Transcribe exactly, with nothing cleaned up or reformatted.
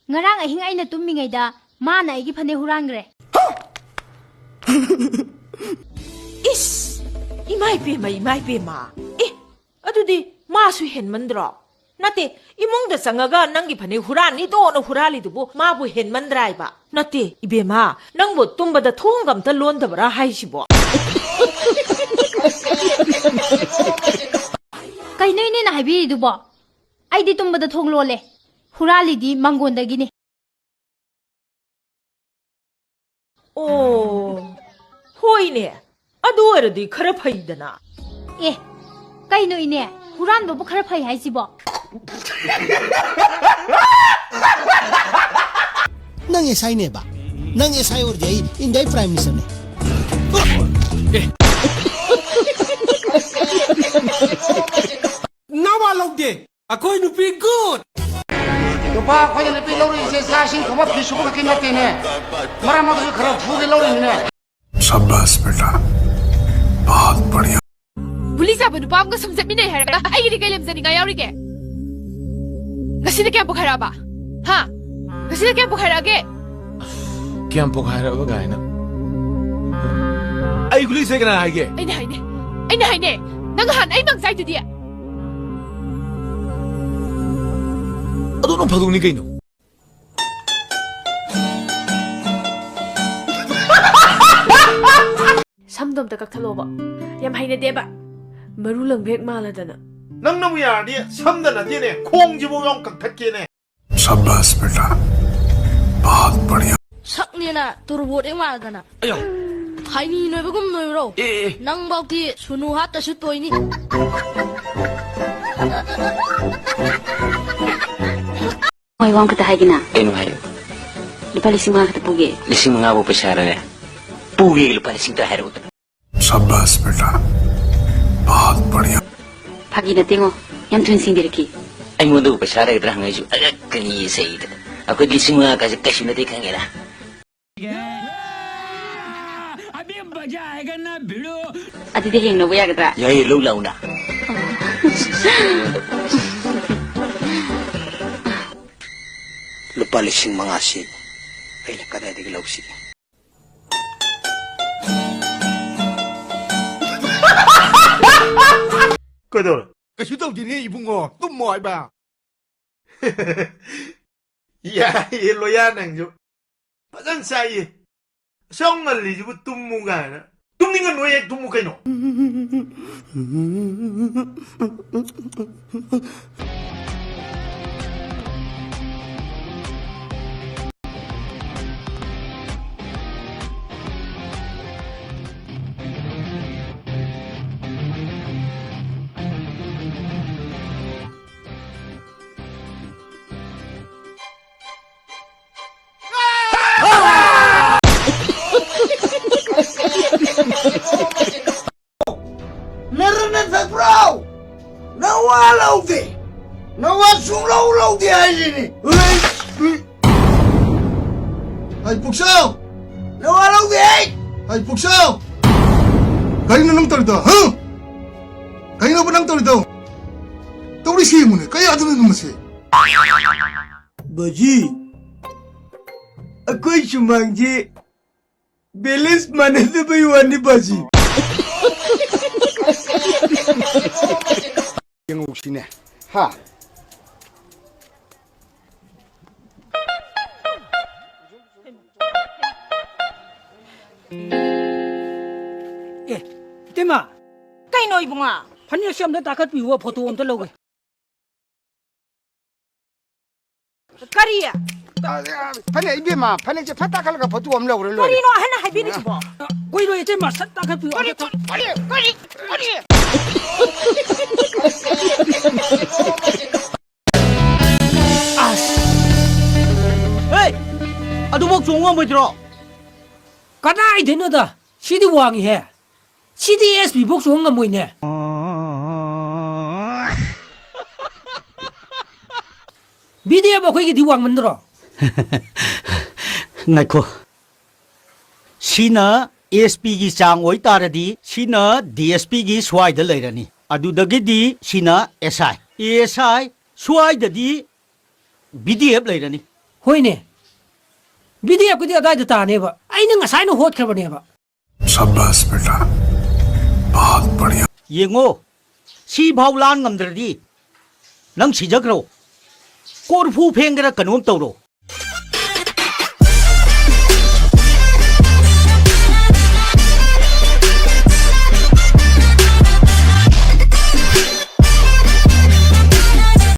ꯉꯔꯥꯡ ꯑꯍꯤꯡ ꯑꯩꯅ ꯇꯨꯝꯃꯤꯉꯩꯗ ꯃꯥꯅ ꯑꯩꯒꯤ ꯐꯅꯦꯛ ꯍꯨꯔꯥꯟꯈ꯭ꯔꯦ꯫ ꯏꯁ! ꯏꯃꯥ ꯏꯕꯦꯝꯃ, ꯏꯃꯥ ꯏꯕꯦꯝꯃ! ꯑꯦ, ꯑꯗꯨꯗꯤ ꯃꯥꯁꯨ ꯍꯦꯟꯃꯟꯗ꯭ꯔꯣ? ꯅꯠꯇꯦ, ꯏꯃꯨꯡꯗ ꯆꯪꯉꯒ ꯅꯪꯒꯤ ꯐꯅꯦꯛ ꯍꯨꯔꯥꯟꯅꯤꯗꯣꯅ ꯍꯨꯔꯥꯜꯂꯤꯗꯨꯕꯨ ꯃꯥꯕꯨ ꯍꯦꯟꯃꯟꯗ꯭ꯔꯥ ꯍꯥꯏꯕ? ꯅꯠꯇꯦ, ꯏꯕꯦꯝꯃ, ꯅꯪꯕꯨ ꯇꯨꯝꯕꯗ ꯊꯣꯡꯒ ꯑꯝꯇ ꯂꯣꯟꯗꯕ꯭ꯔꯥ ꯍꯥꯏꯁꯤꯕꯣ? ꯀꯩꯅꯣ ꯏꯅꯦꯅ ꯍꯥꯏꯕꯤꯔꯤꯗꯨꯕꯣ? ꯑꯩꯗꯤ ꯇꯨꯝꯕꯗ ꯊꯣꯡ ꯂꯣꯜꯂꯦ꯫ ꯍꯨꯔꯥꯜꯂꯤꯗꯤ ꯃꯪꯒꯣꯟꯗꯒꯤꯅꯦ꯫ ꯑꯣ, ꯍꯣꯏꯅꯦ꯫ ꯑꯗꯨ ꯑꯣꯏꯔꯗꯤ ꯈꯔ ꯐꯩꯗꯅ꯫ ꯑꯦ, ꯀꯩꯅꯣ ꯏꯅꯦ? ꯍꯨꯔꯥꯟꯕꯕꯨ ꯈꯔ ꯐꯩ ꯍꯥꯏꯁꯤꯕꯣ? ꯅꯪ ꯑꯦꯁ ꯑꯥꯏꯅꯦꯕ? ꯅꯪ ꯑꯦꯁ ꯑꯥꯏ ꯑꯣꯏꯔꯗꯤ ꯑꯩ ꯏꯟꯗꯤꯌꯥꯒꯤ ꯄ꯭ꯔꯥꯏꯝ ꯃꯤꯅꯤꯁꯇꯔꯅꯦ꯫ ꯅꯋꯥ ꯂꯧꯗꯦ꯫ ꯑꯩꯈꯣꯏ ꯅꯨꯄꯤ ꯒꯨꯗ! ꯅꯨꯄꯥ ꯑꯩꯈꯣꯏꯅ ꯅꯨꯄꯤ ꯂꯧꯔꯤꯁꯦ ꯆꯥꯛ ꯏꯁꯤꯡ ꯊꯣꯡꯕ, ꯐꯤ ꯁꯨꯕ ꯈꯛꯀꯤ ꯅꯠꯇꯦꯅꯦ꯫ ꯃꯔꯛ ꯃꯔꯛꯇꯁꯨ ꯈꯔ ꯐꯨꯒꯦ ꯂꯧꯔꯤꯅꯤꯅꯦ꯫ शाबाश बेटा, बहुत बढ़िया। ꯒꯨꯂꯤ ꯆꯥꯕ ꯅꯨꯄꯥ ꯑꯃꯒ ꯁꯨꯝ ꯆꯠꯃꯤꯟꯅꯩ ꯍꯥꯏꯔꯒ ꯑꯩꯒꯤꯗꯤ ꯀꯩ ꯂꯦꯝꯖꯅꯤꯡꯉꯥꯏ ꯌꯥꯎꯔꯤꯒꯦ? ꯉꯁꯤꯅ ꯀꯌꯥꯝ ꯄꯣꯈꯥꯏꯔꯛꯑꯕ? ꯍꯥ? ꯉꯁꯤꯅ ꯀꯌꯥꯝ ꯄꯣꯈꯥꯏꯔꯛꯑꯒꯦ? ꯀꯌꯥꯝ ꯄꯣꯈꯥꯏꯔꯛꯑꯕ ꯀꯥꯏꯅ? ꯑꯩ ꯒꯨꯂꯤ ꯆꯥꯏ ꯀꯅꯥ ꯍꯥꯏꯒꯦ? ꯑꯩꯅ ꯍꯥꯏꯅꯦ, ꯑꯩꯅ ꯍꯥꯏꯅꯦ, ꯅꯪ ꯅꯍꯥꯟ ꯑꯩ ꯃꯪ ꯆꯥꯏꯗꯨꯗꯤ꯫ ꯑꯗꯨ ꯅꯣꯡ ꯐꯥꯗꯣꯛꯅꯤ ꯀꯩꯅꯣ꯫ ꯁꯝꯗꯣ ꯑꯝꯇ ꯀꯛꯊꯠꯂꯣꯕ꯫ ꯌꯥꯝ ꯍꯩꯅꯗꯦꯕ꯫ ꯃꯔꯨ ꯂꯪꯕ ꯍꯦꯛ ꯃꯥꯜꯂꯗꯅ꯫ ꯅꯪꯅꯕꯨ ꯌꯥꯔꯗꯤ ꯁꯝꯗ ꯅꯠꯇꯦꯅꯦ, ꯈꯣꯡꯁꯤꯕꯨ ꯌꯥꯝ ꯀꯛꯊꯠꯀꯦꯅꯦ꯫ शाबाश बेटा, बहुत बढ़िया। ꯁꯛꯅꯦꯅ ꯇꯣꯔꯕꯣꯠ ꯍꯦꯛ ꯃꯥꯜꯂꯗꯅ꯫ ꯑꯌꯥ꯫ ꯈꯩꯅꯤ ꯅꯣꯏꯕꯒꯨꯝ ꯅꯣꯏꯕ꯭ꯔꯣ? ꯑꯦ, ꯑꯦ꯫ ꯅꯪꯐꯥꯎꯗꯤ ꯁꯨꯅꯨ ꯍꯥꯠꯇꯁꯨ ꯇꯣꯏꯅꯤ꯫ ꯍꯣꯏ, ꯋꯥ ꯑꯃꯈꯛꯇ ꯍꯥꯏꯒꯦꯅ꯫ ꯀꯩꯅꯣ ꯍꯥꯏꯌꯨ꯫ ꯂꯨꯄꯥ ꯂꯤꯁꯤꯡ ꯃꯉꯥ ꯈꯛꯇ ꯄꯨꯒꯦ꯫ ꯂꯤꯁꯤꯡ ꯃꯉꯥꯕꯨ ꯄꯩꯁꯥꯔꯅꯦ? ꯄꯨꯒꯦ, ꯂꯨꯄꯥ ꯂꯤꯁꯤꯡ ꯇꯔꯥ ꯍꯥꯏꯔꯛꯎꯗꯅ꯫ शाबाश बेटा, बहुत बढ़िया। ꯐꯥꯒꯤ ꯅꯠꯇꯦꯉꯣ, ꯌꯥꯝ ꯊꯨꯅ ꯁꯤꯡꯕꯤꯔꯛꯈꯤ꯫ ꯑꯩꯉꯣꯟꯗꯕꯨ ꯄꯩꯁꯥ ꯂꯩꯒꯗ꯭ꯔꯥ ꯍꯪꯉꯛꯏꯁꯨ ꯑꯉꯛꯀꯅꯤ ꯁꯩꯗ꯫ ꯑꯩꯈꯣꯏ ꯂꯤꯁꯤꯡ ꯃꯉꯥ ꯀꯥꯏꯁꯦ ꯀꯩꯁꯨ ꯅꯠꯇꯦ ꯈꯪꯉꯦꯗ꯫ ꯑꯗꯨꯗꯤ ꯍꯌꯦꯡ ꯂꯧꯕ ꯌꯥꯒꯗ꯭ꯔꯥ? ꯌꯥꯏꯌꯦ, ꯂꯧ ꯂꯥꯛꯎꯅ꯫ ꯂꯨꯄꯥ ꯂꯤꯁꯤꯡ ꯃꯉꯥꯁꯤ ꯑꯩꯅ ꯀꯗꯥꯏꯗꯒꯤ ꯂꯧꯁꯤꯒꯦ? ꯀꯩꯗꯧꯔꯦ? ꯀꯩꯁꯨ ꯇꯧꯗꯦꯅꯦ ꯏꯕꯨꯡꯉꯣ, ꯇꯨꯝꯃꯣ ꯍꯥꯏꯕ꯫ ꯌꯥꯏꯌꯦ ꯂꯣꯌꯥ, ꯅꯪꯁꯨ ꯐꯖꯅ ꯆꯥꯏꯌꯦ꯫ ꯑꯁꯨꯛ ꯉꯜꯂꯤꯁꯤꯕꯨ ꯇꯨꯝꯃꯨ ꯀꯥꯏꯅ꯫ ꯇꯨꯝꯅꯤꯡꯉ ꯅꯣꯏ ꯍꯦꯛ ꯇꯨꯝꯃꯨ ꯀꯩꯅꯣ꯫ ꯅꯔꯟ ꯅꯊꯛꯄ꯭ꯔꯣ? ꯅꯋꯥ ꯂꯧꯗꯦ꯫ ꯅꯋꯥ ꯁꯨꯡꯂꯧ ꯂꯧꯗꯦ ꯍꯥꯏꯁꯤꯅꯤ꯫ ꯍꯩ, ꯄꯨꯛꯆꯧ! ꯅꯋꯥ ꯂꯧꯗꯦ ꯑꯩ! ꯍꯩ, ꯄꯨꯛꯆꯧ! ꯀꯔꯤꯅꯣ ꯅꯪ ꯇꯧꯔꯤꯗꯣ, ꯍꯥ? ꯀꯔꯤꯅꯣꯕ ꯅꯪ ꯇꯧꯔꯤꯗꯣ? ꯇꯧꯔꯤꯁꯤ ꯌꯦꯡꯉꯨꯅꯦ, ꯀꯌꯥꯗꯅꯣ ꯃꯁꯦ? ꯕꯥꯖꯤ, ꯑꯩꯈꯣꯏ ꯁꯨꯃꯥꯡꯁꯤ ꯕꯦꯂꯦꯟꯁ ꯃꯥꯟꯅꯗꯕꯩ ꯋꯥꯅꯤ, ꯕꯥꯖꯤ꯫ ꯌꯦꯡꯉꯧꯁꯤꯅꯦ꯫ ꯍꯥ? ꯑꯦ, ꯏꯇꯩꯃ! ꯀꯩꯅꯣ ꯏꯕꯨꯡꯉꯣ? ꯐꯅꯦꯛꯁꯦ ꯑꯝꯇ ꯇꯥꯈꯠꯄꯤꯌꯨ, ꯐꯣꯇꯣ ꯑꯝꯇ ꯂꯧꯒꯦ꯫ ꯀꯔꯤ? ꯐꯅꯦꯛ, ꯏꯕꯦꯝꯃ, ꯐꯅꯦꯛꯁꯦ ꯐꯠ ꯇꯥꯈꯠꯂꯒ ꯐꯣꯇꯣ ꯑꯃ ꯂꯧꯔ ꯂꯣꯏꯔꯦ꯫ ꯀꯔꯤꯅꯣ ꯑꯍꯟꯅ ꯍꯥꯏꯕꯤꯔꯤꯁꯤꯕꯣ? ꯀꯨꯏꯔꯣꯏ, ꯏꯇꯩꯃ, ꯁꯠ ꯇꯥꯈꯠꯄꯤꯌꯨ꯫ ꯀꯔꯤ, ꯀꯔꯤ, ꯀꯔꯤ, ꯀꯔꯤ? ꯑꯁ! ꯍꯦ! ꯑꯗꯨꯐꯥꯎ ꯆꯣꯡ ꯉꯝꯃꯣꯏꯗ꯭ꯔꯣ? ꯀꯗꯥꯏꯗꯩꯅꯣꯗ? ꯁꯤꯗꯤ ꯋꯥꯡꯉꯤꯍꯦ꯫ ꯁꯤꯗꯤ ꯑꯦꯁ ꯄꯤ ꯐꯧ ꯆꯣꯡ ꯉꯝꯃꯣꯏꯅꯦ꯫ ꯕꯤ ꯗꯤ ꯑꯦꯐ ꯑꯩꯈꯣꯏꯒꯤꯗꯤ ꯋꯥꯡꯃꯟꯗ꯭ꯔꯣ? ꯉꯥꯏꯈꯣ꯫ ꯁꯤꯅ ꯑꯦꯁ ꯄꯤꯒꯤ ꯆꯥꯡ ꯑꯣꯏꯇꯥꯔꯗꯤ, ꯁꯤꯅ ꯗꯤ ꯑꯦꯁ ꯄꯤꯒꯤ ꯁ꯭ꯋꯥꯏꯗ ꯂꯩꯔꯅꯤ꯫ ꯑꯗꯨꯗꯒꯤꯗꯤ ꯁꯤꯅ ꯑꯦꯁ ꯑꯥꯏ꯫ ꯑꯦꯁ ꯑꯥꯏ ꯁ꯭ꯋꯥꯏꯗꯗꯤ ꯕꯤ ꯗꯤ ꯑꯦꯐ ꯂꯩꯔꯅꯤ꯫ ꯍꯣꯏꯅꯦ, ꯕꯤꯗꯤꯌꯥꯀꯨꯗꯤ ꯑꯗꯥꯏꯗ ꯇꯥꯅꯦꯕ꯫ ꯑꯩꯅ ꯉꯁꯥꯏꯅ ꯍꯣꯠꯈ꯭ꯔꯕꯅꯦꯕ꯫ शाबाश बेटा, बहुत बढ़िया। ꯌꯦꯡꯉꯣ, ꯁꯤꯐꯥꯎ ꯂꯥꯟ ꯉꯝꯗ꯭ꯔꯗꯤ ꯅꯪ ꯁꯤꯖꯈ꯭ꯔꯣ꯫ ꯀꯣꯔꯐꯨ ꯐꯦꯡꯒꯦꯔꯥ ꯀꯩꯅꯣꯝ ꯇꯧꯔꯣ꯫